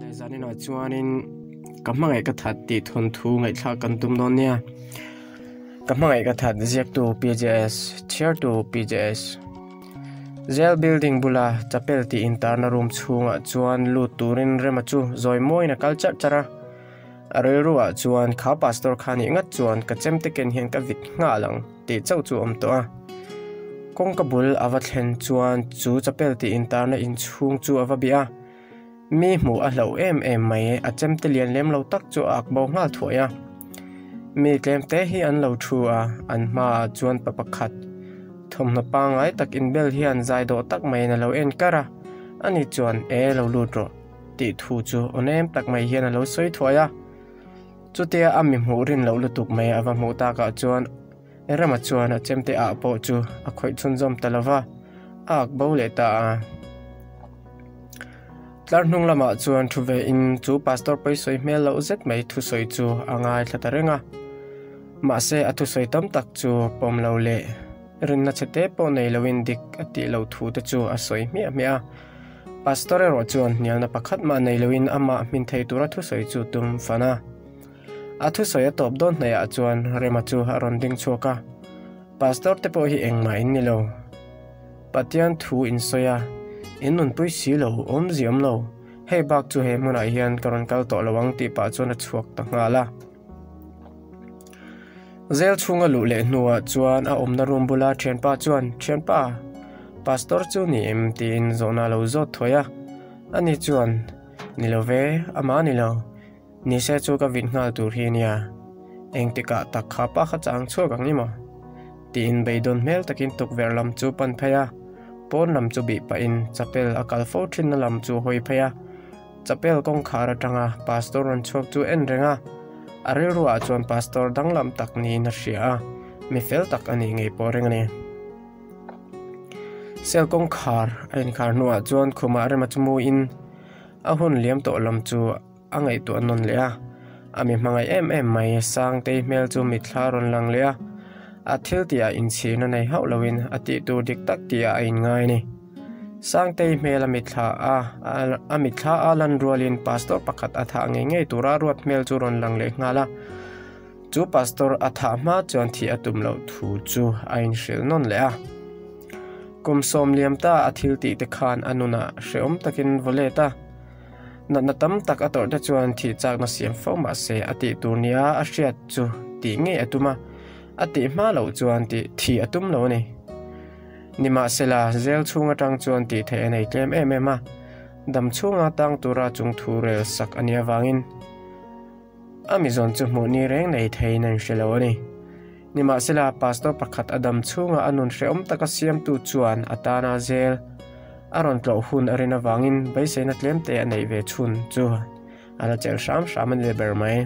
Zaninah chuanin ka hmangaih ka that tih thawnthu ngaihthlak kan tum dawn nia. Ka hmangaih ka that ziaktu PJS, chhiartu PJS. Jail building bula chapel tih intarna room chhungah chuan lut turin Rema chu zawi mawiin a kal charh charh a. A rilruah chuan kha pastor kha nih ngat chuan ka chemte ken hian ka vit nghal ang tih chauh chu a awm tawh a. Kawngka bul a va thlen chuan chu chapel tih intarna inchhung chu a va bih a. Mi hmuh a hlauh em em mai, a chemte lian lem lo tak chu a ak bo nghal thuai a. Mi tlem te hi an lo thu a, an hmaah chuan pa pakhat thawmhnaw pangngai tak inbel hian zai dawh tak maiin a lo en kar a, ani chuan E lo lut rawh tih thu chu aw nem tak mai hian a lo sawi thuai a. Chutia a mi hmuh rin loh lutuk mai a va hmuh takah chuan Rama chuan a chemte ah pawh chu a khawih chhunzawm ta lo va, a ak bo leh ta a. Tlar hnung lamah chuan thu ve in chu pastor pawisawi hmel loh zet mai thusawi chu a ngaithla ta reng a. Mahse a thusawi tam tak chu pawm lo leh rinna chhe te pawh nei loin dik a tih loh thu te chu a sawi hmiah hmiah a. Pastor erawh chuan hnialna pakhat mah nei loin amah hmin thei tura thusawi chu tum fan a. A thusawi a tawp dawn hnaihah chuan Rema chu a rawn ding chhuak a, Pastor te pawh hi engmah in ni lo. Pathian thu in sawi a, in nunpui si lo, awmzi awm lo. Hei bak chu he hmunah hian ka rawn kal tawh lo ang tih pah chuan a chhuak ta nghal a. Zel chhunga luh leh hnuah chuan a awmna room bula thianpa chuan, Thianpa, Pastor chu ni em? tiin zawhna a lo zawt thuai a. Ani chuan, Ni lo ve, amah ni lo. Nise chu ka vit nghal tur hi nia, engtikah tak kha pa kha chang chhuak ang i maw? Tiin beidawn hmel takin tukverh lam chu pan phei a, pawn lam chu bih pahin chapel a kal fo thinna lam chu hawi phei a, chapel kawngkhar atanga pastor rawn chhuak chu en reng a, a rilruah chuan pastor danglam tak niin a hria a, mi fel tak a nih ngei pawh reng a ni. Cell kawngkhar a inkhar hnuah chuan khumah rema chu muin a hun liam tawh lam chu a ngaihtuah nawn leh a, a mi hmangaih em em mai Sangtei hmel chu mitthla a rawn lang leh a, a thil tihah inchhirna nei hauh loin a tih tur dik tak tihah a inngai a ni. Sangtei hmel a mitthla a, a mitthla a lan rualin pastor pakhat a thah ngei ngei tura ruat hmel chu rawn lang leh nghal a, chu pastor a thah hma chuan thih a tum loh thu chu a inhrilh nawn leh a. Kum sawm liam ta a thil tih te khan a nunah hrehawm takin vaw let a. Natna tam tak a tawrh te chuan thih chakna siam fo mah se a tih tur nia a hriat chu tih ngei a tum a, a tih hma loh chuan tih thih a tum lo a ni. Nimahsela, zel chhung atang chuan tih theih a nei tlem em em a, dam chhunga tang tura chung thu rel sak a nih avangin a mizawn chu hmuh ni reng nei theiin a inhre lo a ni. Nimahsela, pastor pakhat a dam chhunga a nun hrehawm taka siamtu chuan a tana zel a rawn tlawh hun a rin avangin beiseina tlemte a neih ve chhun chu a la chelh hram hram a ni ber mai.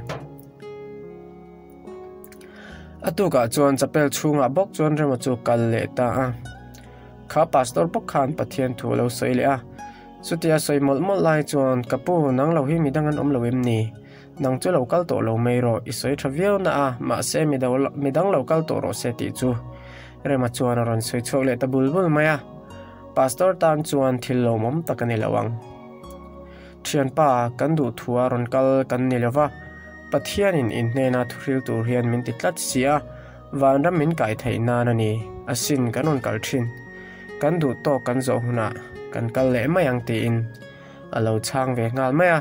A tukah chuan chapel chhungah bawk chuan Rema chu kal leh ta a. Kha pastor bawk khan Pathian thu a lo sawi leh a. Chutia sawi mawlh mawlh lai chuan, Ka pu, nang lo hi midang an awm lo em ni? Nang chu lo kal tawh lo mai rawh, i sawi tha viau na a, mahse midang lo kal tawh rawh se tih chu Rema chuan a rawn sawi chhuak leh ta bul bul mai a. Pastor tan chuan thil lawmawm tak a ni lo ang. Thianpa, kan duh thua rawn kal kan ni lo va, Pathianin in hnena thuhril tur hian min ti tlat si a, vanram min kai theih nan a ni, asin kan rawn kal thin. Kan duh tawk kan zawh hunah kan kal leh mai ang tiin a lo chhang ve nghal mai a.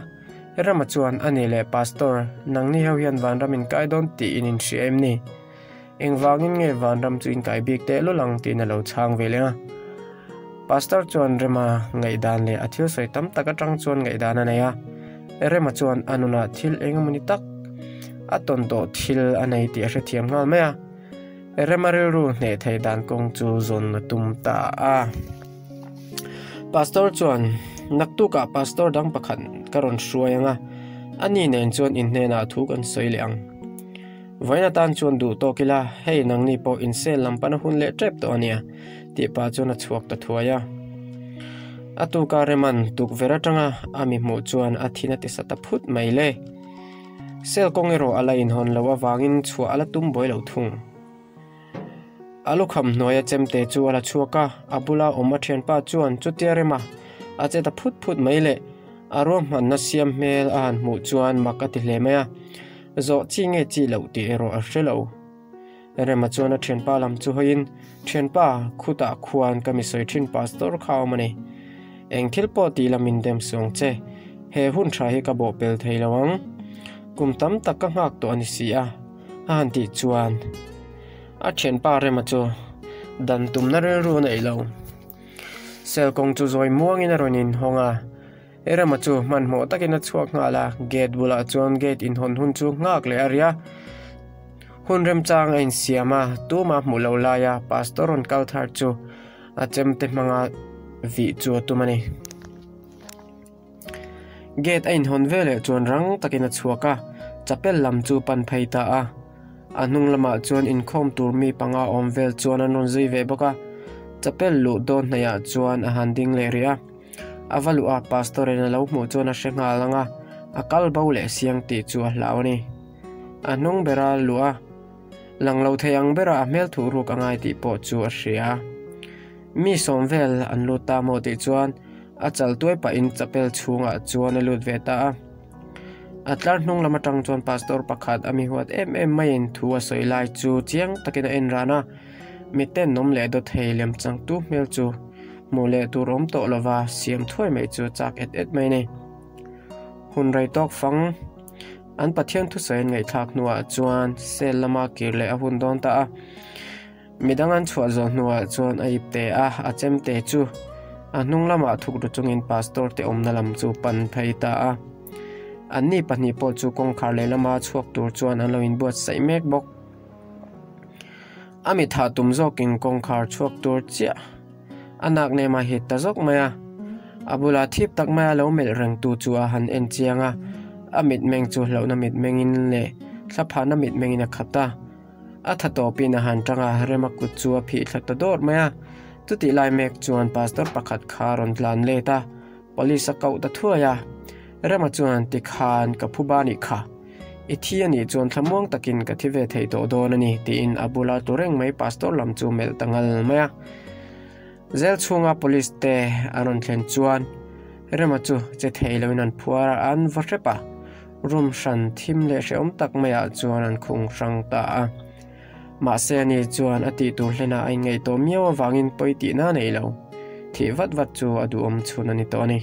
Rama chuan, A ni leh Pastor, nangni ho hian vanram in kai dawn tih in inhria em ni? Engvangin nge vanram chu in kai bik teh lul ang tiin a lo chhang ve leh a. Pastor chuan Rema ngaihdan leh a thil sawi tam tak atang chuan ngaihdan a nei a. Rema chuan a nunah thil engemawni tak a tawn tawh thil a nei tih a hrethiam nghal mai a. Rema rilru hneh theih dan kawng chu zawn a tum ta a. Pastor chuan, Naktukah pastor dang pakhat ka rawn hruai ang a, ani nen chuan in hnenah thu kan sawi leh ang. Vawiin atan chuan duh tawk ila, hei nangni pawh in sel lam pana hun leh tep tawh a nia, tih pah chuan a chhuak ta thuai a. A tuka Reman tukverh atanga a mi hmuh chuan a thin a ti sa ta phut mai le. Sel kawng erawh a la inhawn loh avangin chhuah a la tum buai lo thung. A lukham hnuaia chemte chu a la chhuak a, a bula awm a thianpa chuan chutia rema a che ta phut phut mai le. A ruahmanna siam hmel a han hmuh chuan mak a ti hle mai a, zawh chi nge chi loh tih erawh a hre lo. Rema chuan a thianpa lam chu hawiin, Thianpa, khutah khuan ka mi sawi thin pastor kha a awm a ni. Eng thil pawh tih la min dem suang che, he hun tha hi ka bawhpel thei lo ang. Kum tam tak ka nghak tawh a ni si a, a han tih chuan a thianpa Rema chu dan tumna rilru a neih lo. Cell kawng chu zawi muangin a rawn inhawng a, Rema chu hmanhmawh takin a chhuak nghal a, gate bulah chuan gate inhawn hun chu nghak leh a ri a. Hun remchang a insiam a, tumah hmuh loh laia pastor rawn kal thar chu a chemte hmanga vih chu a tum a ni. Gate a inhawn veleh chuan rang takin a chhuak a, chapel lam chu pan phei ta a. A hnung lamah chuan inkhawm tur mi panga awm vel chuan an rawn zui ve bawk a, chapel luh dawn hnaihah chuan a han ding leh rih a. A va luh a, pastor in a lo hmuh chuan a hre nghal ang a, a kal bo leh siang tih chu a hlau a ni. A hnung bera luh a, lang lo thei ang bera a hmel thuh ruk a ngai tih pawh chu a hria. Mi sawm vel an lut ta maw tih chuan a chal tuai pahin chapel chhungah chuan a lut ve ta a. A tlar hnung lam atang chuan pastor pakhat a mi huat em em maiin thu a sawi lai chu chiang takin a en ran a, miten awm leh dawt thei lem changtu hmel chu hmuh leh tur awm tawh lova siam thuai mai chu chak et et mai a ni. Hun rei tawk fang an Pathian thusawi an ngaihthlak hnuah chuan cell lama kir leh a hun dawn ta a. Midang an chhuah zawh hnuah chuan a ip te a, a chem te chu a hnung lamah thuk ru chungin pastor te awmna lam chu pan phei ta a. Anni pahnih pawh chu kawngkhar lehlama chhuak tur chuan an lo inbuatsaih mek bawk. A mit hah tum zawkin kawngkhar chhuak tur chiah a nak nem a hit ta zawk mai a. A bula thip tak maia lo melh reng tu chu a han en chiang a, a mitmeng chu hlauhna mitmengin leh thlaphahna mitmengin a khat a. A tha tawpin a han tang a, Rema kut chu a phih thla ta dawr mai a. Chutih lai mek chuan pastor pakhat kha a rawn tlan let a, police a koh ta thuai a. Rema chuan tikhan ka phu ba nih kha, i thi a nih chuan thlamuang takin ka thi ve thei tawh dawn a ni tiin a bula tu reng mai pastor lam chu melh ta ngal mai a. Zel chhunga police te an rawn thlen chuan Rema chu che thei loin an phuar a, an va hrep a. Room hran thim leh hrehawm tak maiah chuan an khung hrang ta a. Mahse ani chuan a tih tur hlenah a inngaih tawh miau avangin pawi tihna a nei lo. Thih vat vat chu a duhawm chhun a ni tawh a ni.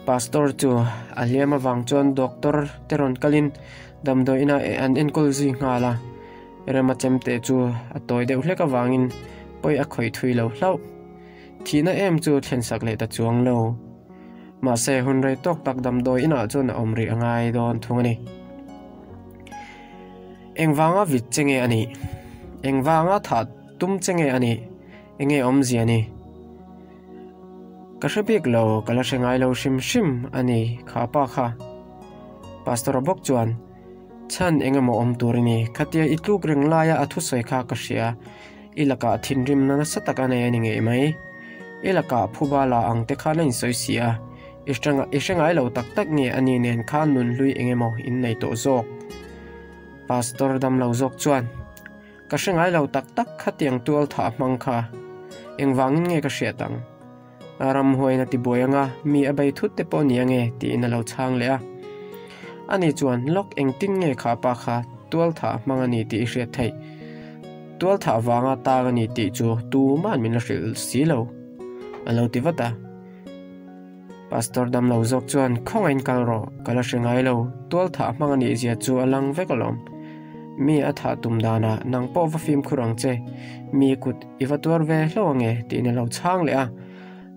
Pastor chu a hliam avang chuan doctor te rawn kalin damdawi inah an enkawl zui nghal a. Rema chemte chu a tawi deuh hlek avangin pawi a khawih thui lo hlauh. Thihna em chu thlensak leh ta chuang lo. Mahse, hun rei tawk tak damdawi inah chuan a awm rih a ngai dawn thung a ni. Engvanga vit che nge a nih? Engvanga thah tum che nge a nih? Enge awmzia ni? Ka hre bik lo, ka la hre ngai lo hrim hrim a ni kha pa kha. Pastor-a bawk chuan, Chhan engemaw awm tur i ni, khatia i tluk reng laia a thusawi kha ka hria. I lakah thinrimna nasa tak a nei a ni ngei mai. I lakah phuba la ang te khan a insawi si a, i hre ngai lo tak tak nge a ni nen khan nunhlui eng emaw in nei tawh zawk. Pastor damlo zawk chuan, Ka hre ngai lo tak tak khatiang tual thah hmang kha engvangin nge ka hriat ang? Ramhuaiin a tibuai anga mi a bei thut te pawh ni ange tiin a lo chhang leh a. Ani chuan lawk engtin nge kha pa kha tual thah hmang a ni tih i hriat theih? Tual thah vanga tang a ni tih chu tuman min la hrilh si lo a lo ti vat a. Pastor damlo zawk chuan khawngaihin kal rawh ka la hre ngai lo, tual thah hmang a nih zia chu a lang vek alawm. Mi a thah tum danah nang pawh va fimkhur ang che, mi kut i va tuar ve hlauh ange tiin a lo chhang leh a,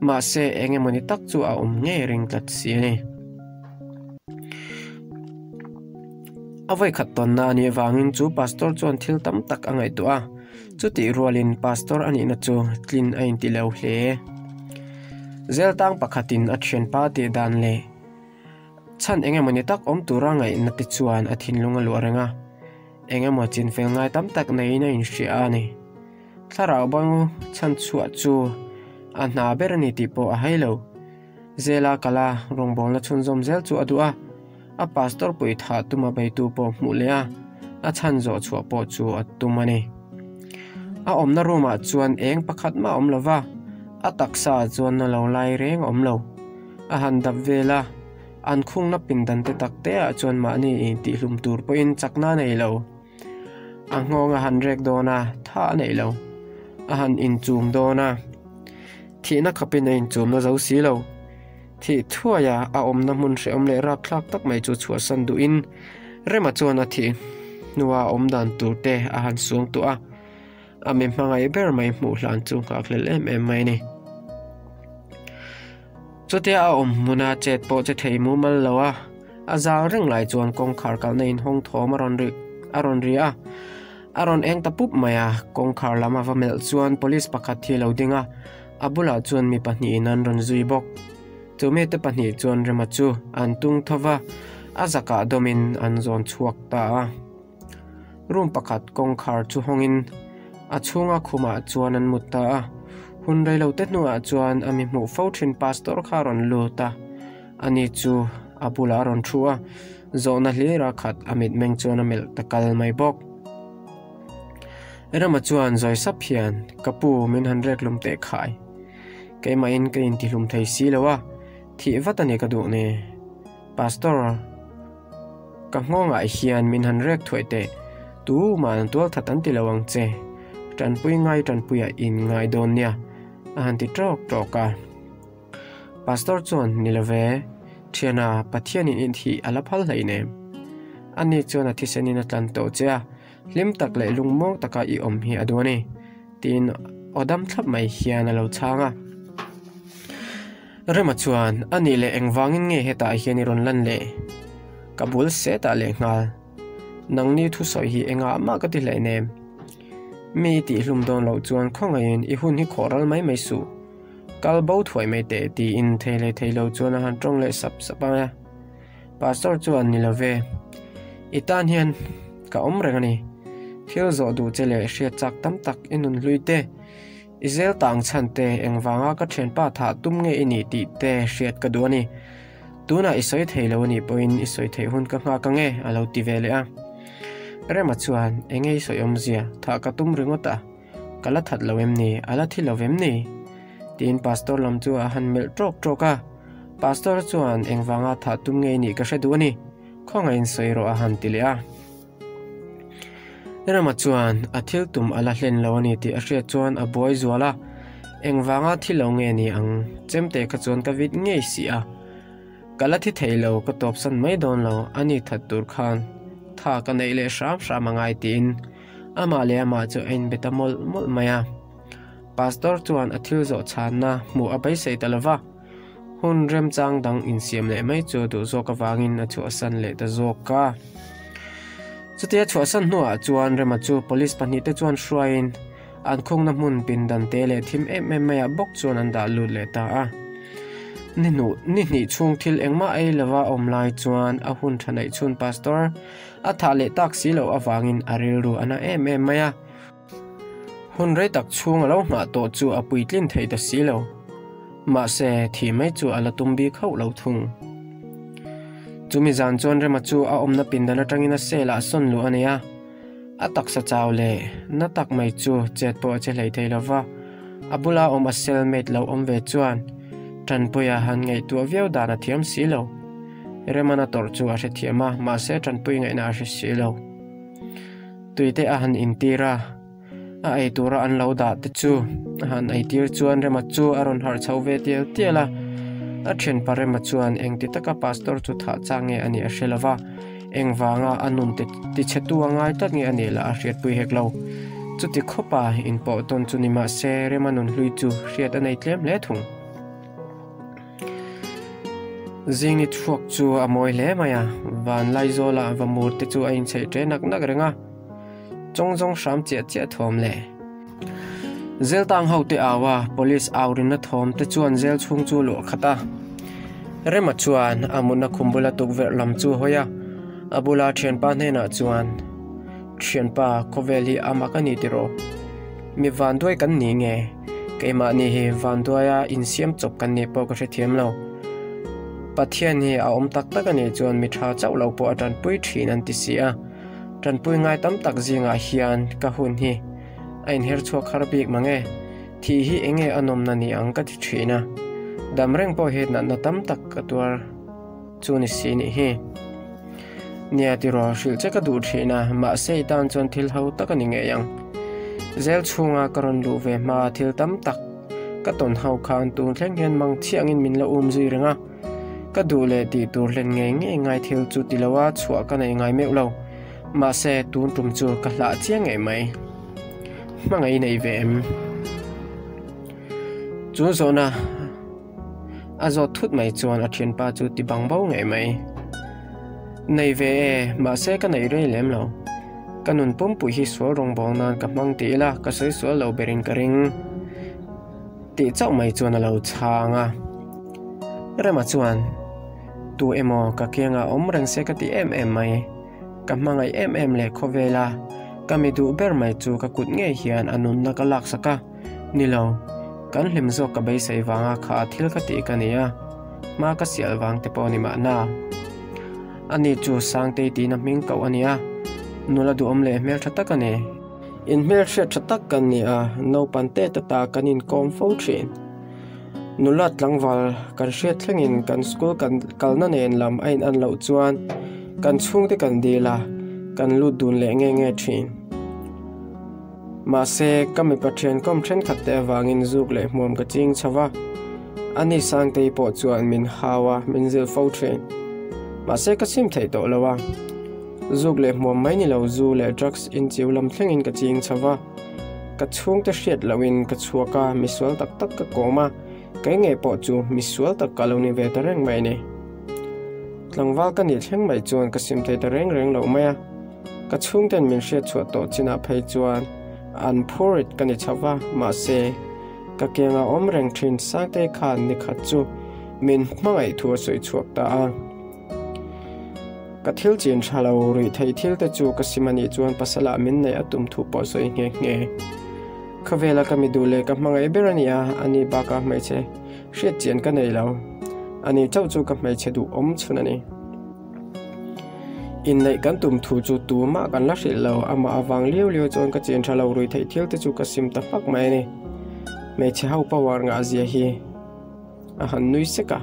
mahse eng emawni tak chu a awm ngei ring tlat si a ni. A vawikhat tawnna a nih avangin chu pastor chuan thil tam tak a ngaihtuah a, chutih rualin pastor a nihna chu tlin a inti lo hle. Zeltang pakhatin a thianpa tih dan leh chhan eng emawni tak awm tura ngaihna te chuan a thinlung a luah reng a, eng emaw chinfel ngai tam tak neiin a inhria a ni. Thlarau bang chhan chhuah chu a hna ber a ni tih pawh a hai lo. Zela kala rawngbawlna chhunzawm zel chu a duh a, a pastor pui thah tuma beitu pawh hmuh leh a, a chhan zawh chhuah pawh chu a tum a ni. A awmna room ah chuan eng pakhat mah a awm lo va, a taksa ah chuan na lo lai reng a awm lo. A han dap vel a, an khungna pindan te tak te ah chuan mahni intihlum tur pawhin chakna a nei lo. A nghawng a han rek dawn a, tha a neih lo. A han inchum dawn a, thihna khapin a inchumna zo si lo. Thih thuaia a awmna hmun hrehawm leh rapthlak tak mai chu chhuahsan duhin Rema chuan a thih hnua a awm dan tur te a han suang tuah a, a mi hmangaih ber mai hmuh hlan chu nghakhlel em em mai a ni. Chutia a awm hmuna chet pawh che thei mumal lo a, a zal reng lai chuan kawngkhar kalna inhawng thawm a rawn ri a rawn ri a, a rawn eng ta pup mai a, kawngkhar lam a va melh chuan police pakhat hi a lo ding a, a bulah chuan mi pahnihin an rawn zui bawk. Chu mite pahnih chuan Rema chu an tung tho va, a zakah dawmin an zawn chhuak ta a. Room pakhat kawngkhar chu hawngin a chhunga khumah chuan an mut ta a. Hun reilote hnuah chuan a mi hmuh fo thin pastor kha a rawn lut a, ani chu a bulah a rawn thu a, zawhna hlira khat a mitmeng chuan a melh ta kal mai bawk. Rama chuan zawi sap hian, Ka pu, min han rek lum teh khai. Keimahin ka intihlum thei si lo a, thih vat a ni ka duh ni. Pastor, ka nghawngah hian min han rek thuai teh, tu mah an tual that an ti lo ang che, tanpui ngai tanpuiah in ngai dawn nia, a han ti tawk tawk a. Pastor chuan, Ni lo ve, thiana Pathianin in thih a la phal hlei nem. Ani chuan a thisenin a tlan tawh che a, hlim tak leh lungmuang taka i awm hi a duh a ni, tiin aw dam thlap mai hian a lo chhang a. Rema chuan, A nih leh engvangin nge hetah hian i rawn lan leh? Ka bul setah leh nghal. Nangni thusawi hi engah mah ka ti hleinem. Mi i tihhlum dawn loh chuan khawngaihin i hun hi khawh ral mai mai suh. Kal bo thuai mai teh tiin thei leh thei lo chuan a han tawng leh sap sap a. Pastor chuan, Ni lo ve. I tan hian ka awm reng a ni. Thil zawh duh che leh hriat chak tam tak i nun hlui te. I zel tang chhan te engvanga ka thianpa thah tum nge i nih tih te hriat ka duh a ni. Tunah i sawi thei lo a nih pawhin i sawi theih hun ka nghak ange a lo ti ve leh a. Rema chuan enge i sawi awmzia thah ka tum ringawt a, ka la that lo em ni, a la thi lo em ni? Tiin pastor lam chu a han melh tawk tawk a. Pastor chuan engvanga thah tum nge i nih ka hre duh a ni, khawngaihin sawi rawh a han ti leh a. Rama chuan a thil tum a la hlen lo a ni tih a hriat chuan a buai zual a, Engvanga thi lo nge ni ang? Chemte kha chuan ka vit ngei si a, ka la thi thei lo, ka tawpsan mai dawn lo, a ni that tur khan tha ka neih leh hram hram a ngai tiin amah leh amah chu a inbe ta mawlh mawlh mai a. Pastor chuan a thil zawh chhanna hmuh a beisei ta lo va. Hun remchang dang insiam leh mai chu duh zawk avangin a chhuahsan leh ta zawk a. Chutia chhuahsan hnuah chuan Rema chu police pahnihte chuan hruaiin an khungna hmun pindan te leh thim em em maiah bawk chuan an dah lut leh ta a. Ni hnuh ni hnih chhung thil engmah ei lova awm lai chuan a hun tha neih chhun pastor a thah leh tak si loh avangin a rilru a na em em mai a. Hun rei tak chhung a lo nghah tawh chu a puitlin thei ta si lo. Mahse, thih mai chu a la tum bik hauh lo thung. Chumi zan chuan Rema chu a awmna pindan atangin a cell ah sawn luh a nei a. A taksa chau leh na tak mai chu chet pawh a che hlei thei lo va. A bula awm a cell mate lo awm ve chuan Tanpuia han ngaihtuah viau dan a thiam si lo. Rema'n a tawrh chu a hrethiam a, mahse Tanpui ngaihna a hre si lo. Tuite a han intir a, a ei tura an lo dah te chu a han eitir chuan Rema chu a rawn harh chho ve tial tial a. A thianpa Rema chuan engti taka pastor chu thah chak nge a nih a hre lo va, engvanga a nun te tichhetu a ngai tlat nge a nih lah a hriatpui hek lo. Chuti khawpa inpawh tawn chu ni mah se Rema nun hlui chu hriat a nei tlem hle thung. Zingni chhuak chu a mawi hle mai a, van Laizawla va mur te chu a inchheih ṭe nak nak reng a, chawng zawng hram chiah chiah thawm leh. Zeltang ho te au a, police au rinna thawm te chuan zel chhung chu luah khat a. Rema chuan a mutna khum bula tukverh lam chu a hawi a, a bula thianpa hnenah chuan, Thianpa, khawvel hi a mak a ni tiraw? Mi vanduai kan ni nge? Keimahni hi vanduaia insiam chawp kan nih pawh ka hrethiam lo. Pathian hi a awm tak tak a nih chuan mi tha chauh lo pawh a tanpui thin an ti si a. Tanpui ngai tam tak zingah hian ka hun hi a inher chhuak har bik mang e. Thih hi enge a nawmna ni ang ka ti thin a. Dam reng pawh hi natna tam tak ka tuar chu ni si nih hi. Nia tiraw hrilh che ka duh thin a, mahse i tan chuan thil ho tak a ni ngei ang. Zel chhunga ka rawn luh ve hma thil tam tak ka tawn ho khan tun thleng hian mang chiangin min la um zui reng a. Ka duh leh tih tur hlen ngei ngei ngai thil chu ti loa chhuah ka nei ngai meuh lo. Mahse tun tum chu ka hlah chiang ngei mai. Hmangaih i nei ve em? Chu zawhna a zawt thut mai chuan a thianpa chu ti bang bo ngei mai. Nei ve e, mahse ka neih rei lem lo. Ka nun pumpui hi sual rawngbâwl nan ka hmang ti ila ka sawi sual lo berin ka ring. Tih chauh mai chuan a lo chhang a. Rema chuan, Tu emaw ka kiangah awm reng se ka ti em em mai. Ka hmangaih em em leh khawvel a, ka mi duh ber mai chu ka kut ngei hian a nunna ka laksak a. Ni lo, kan hlim zawk ka beisei vanga kha thil ka tih ka ni a, hma ka sial vang te pawh ni mahna. Ani chu Sangtei tiin a hming koh a ni a, nula duhawm leh hmeltha tak a ni. Inhmelhriat tha tak kan ni a, naupan te ta ta kan inkawm fo thin. Nula tlangval kan hriat thlengin kan school kan kalna nen lam a in an loh chuan kan chhungte kan dil a, kan lut dun leh nge nge thin. Mahse, ka mipa thian kawm thenkhat te avangin zuk leh hmuam ka ching chho va, ani Sangtei pawh chuan min hau a, min zilh fo thin. Mahse, ka sim theih tawh lo a. Zuk leh hmuam mai ni lo zu leh drugs inchiu lam thlengin ka ching chho va, ka chhungte hriat lohin ka chhuak a, misual tak tak ka kawm a, kei ngei pawh chu misual tak ka lo ni ve ta reng mai ni. Tlangval ka nih thleng mai chuan ka sim thei ta reng reng lo mai a, ka chhungten min hriat chhuah tawh chinah phei chuan an phurit ka ni chho va, mahse, ka kiangah awm reng thin Sangtei khan nikhat chu min hmangaih thu a sawi chhuak ta a. Ka thil chin tha lo rih theih thil te chu ka sim anih chuan pasal ah min neih a tum thu pawh sawi nghe nghe. Khawvela ka mi duh leh ka hmangaih ber a ni a, ani bakah hmeichhe hriat chian ka nei lo. Ani chauh chu ka hmeichhe duh awm chhun a ni. Inneih kan tum thu chu tumah kan la hrilh lo, amah avang liau liau chuan ka chin tha lo rih theih thil te chu ka sim ta hmak mai a ni. Hmeichhe ho power ngah zia hi. A han nui sek a,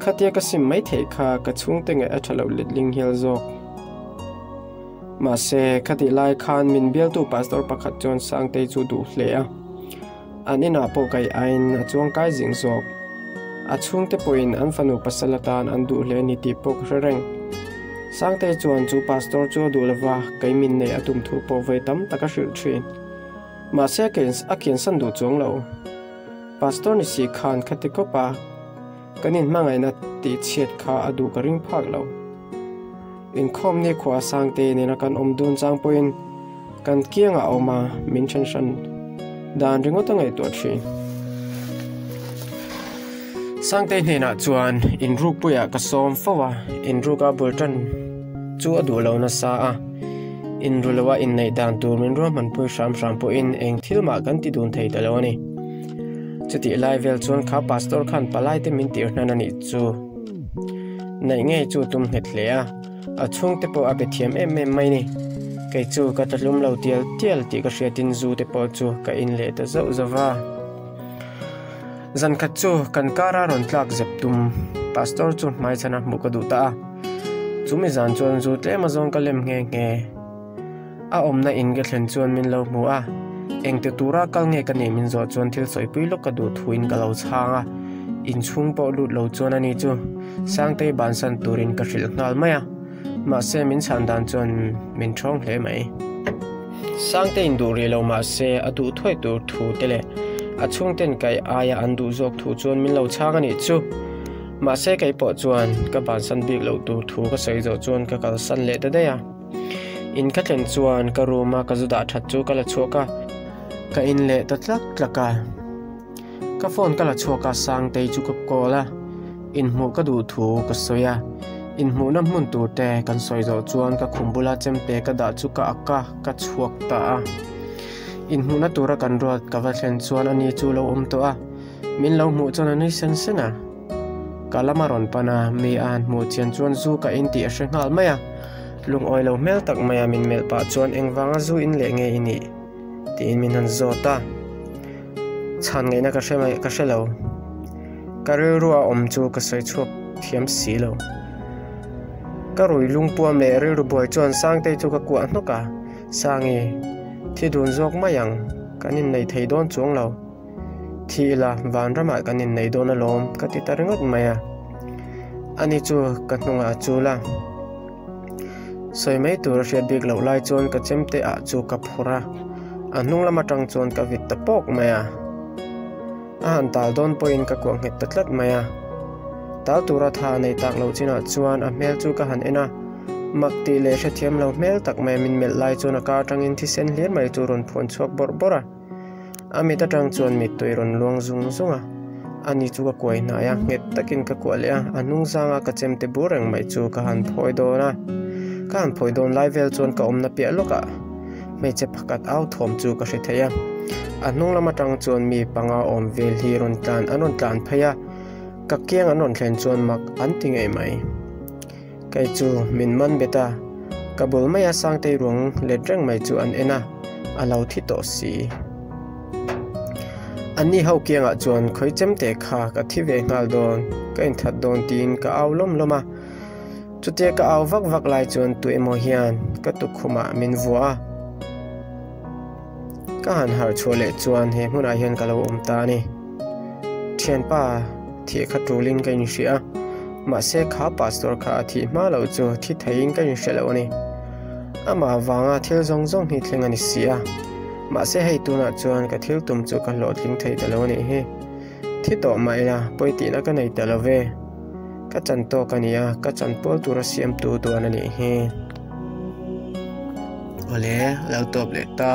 Khatia ka sim mai theih kha ka chhungte ngaih a tha loh letling hial zawk. Mahse, khatih lai khan min bialtu pastor pakhat chuan Sangtei chu duh hle a. An inah pawh kaih aiin a chuang kai zing zawk. A chhungte pawhin an fanu pasal atan an duh hle ni tih pawh ka hre reng. Sangtei chuan chu pastor chu a duh lova, kei min neih a tum thu pawh vawi tam tak a hrilh thin. Mahse, a kiansan duh chuang lo. Pastor ni si khan khati kawp a, kan inhmangaihna tih chhiat kha a duh ka ring phak lo. Inkhawm ni khua Sangte nena kan awm dun chang pawhin kan kiangah a awm a, min then hran dan ringawt a ngaihtuah thin. Sangte hnenah chuan inrukpuiah ka sawm fo a, inruka bul tan chu a duh lo nasa a. Inru loa inneih dan tur min ruahmanpui hram hram pawhin eng thil mah kan ti dun thei ta lo a ni. Chutih lai vel chuan kha pastor khan palai te min tir hnan a nih chu. Neih ngei chu tum nghet hle a, a chhungte pawh a be thiam em em mai ni. Kei chu ka tlatlum lo tial tial tih ka hriatin zu te pawh chu ka in leh ta zauh zauh va. Zan khat chu kan kara rawn tlak zep tum pastor chu hmaichhana hmuh ka duh ta a. Chumi zan chuan zu tlem azawng ka lem nghe nghe. A awmna in ka thlen chuan min lo hmu a, engti tura kal nge ka nih min zawh chuan thil sawipui lawk ka duh thuin ka lo chhang a, inchhung pawh lut lo chuan ani chu Sangtei bansan turin ka hrilh nghal mai a, mahse min chhan dan chuan min ṭhawng hle mai. Sangtei in duh rih lo mahse a duh thuai tur thu te leh a chhungten kaih aia an duh zawk thu chuan min lo chhang a nih chu. Mahse kei pawh chuan ka bansan bik loh tur thu ka sawi zawh chuan ka kalsan leh ta daih a. In ka thlen chuan ka room a ka zu dah that chu ka la chhuak a, ka in leh ta tlak tlak a. Ka phone ka la chhuak a, Sangtei chu ka call a, inhmuh ka duh thu ka sawi a. Inhmuhna hmun tur te kan sawi zawh chuan ka khum bula chemte ka dah chu ka ak a, ka chhuak ta a. Inhmuhna tura kan ruat ka va thlen chuan ani chu lo awm tawh a. Min lo hmuh chuan a nui sen sen a, ka lam a rawn pan a, mi a han hmuh chian chuan zu ka in tih a hre nghal mai a, lungawi lo hmel tak mai a min melh pah chuan engvanga zu in leh nge i nih? tiin min han zawt a, chhan ngaihna ka hre mai ka hre lo. Ka rilrua awm chu ka sawi chhuak thiam si lo. Ka rui lungpuam leh rilru buai chuan Sangtei chu ka kuah hnawk a, Sangi, thi dun zawk mai ang, kan innei thei dawn chuang lo. Thi ila, vanramah kan innei dawn alawm, ka ti ta ringawt mai a. Ani chu ka hnungah a chul a. Sawi mai tur a hriat bik loh lai chuan ka chemte ah chu ka phawrh a, a hnung lam atang chuan ka vit ta pawk mai a. A han tal dawn pawhin ka kuah nghet ta tlat mai a. Tal tura tha a nei tak loh chinah chuan a hmel chu ka han en a, mak tih leh hrethiam lo hmel tak mai min melh lai chuan a kar atangin thisen hlir mai chu rawn phuan chhuak bawrh bawrh a. A mit atang chuan mittui rawn luang zung zung a, ani chu ka kuai hnai a, nghet takin ka kuah leh a, a hnung zanga ka chemte bur reng mai chu ka han phawi dawn a. Ka han phawi dawn lai vel chuan ka awmna piah lawkah hmeichhe pakhat au thawm chu ka hre thei a, a hnung lam atang chuan mi panga awm vel hi rawn tlan an rawn tlan phei a, ka kiang an rawn thlen chuan mak an ti ngei mai. Kei chu min man bet a, ka bul maia Sangtei ruang let reng mai chu an en a, a lo thi tawh si. Anni ho kiangah chuan khawi chemte kha ka thi ve nghal dawn, ka inthat dawn tiin ka au lawm lawm a. Chutia ka au vak vak lai chuan tu emaw hian ka tukkhumah min vuah a. Ka han harh chhuah leh chuan he hmunah hian ka lo awm ta a ni. Thianpa thih kha tulin ka inhria a, mahse kha pastor kha a thih hma loh chu thi theiin ka inhre lo a ni. Amah vanga thil zawng zawng hi thleng a ni si a, mahse hei tunah chuan ka thil tum chu ka hlawhtling thei ta lo a nih hi. Thi tawh mah ila pawi tihna ka nei ta lo ve. Ka chan tawk a ni a, ka chan pawl tura siamtu duan a nih hi. Awle, a lo tawp leh ta.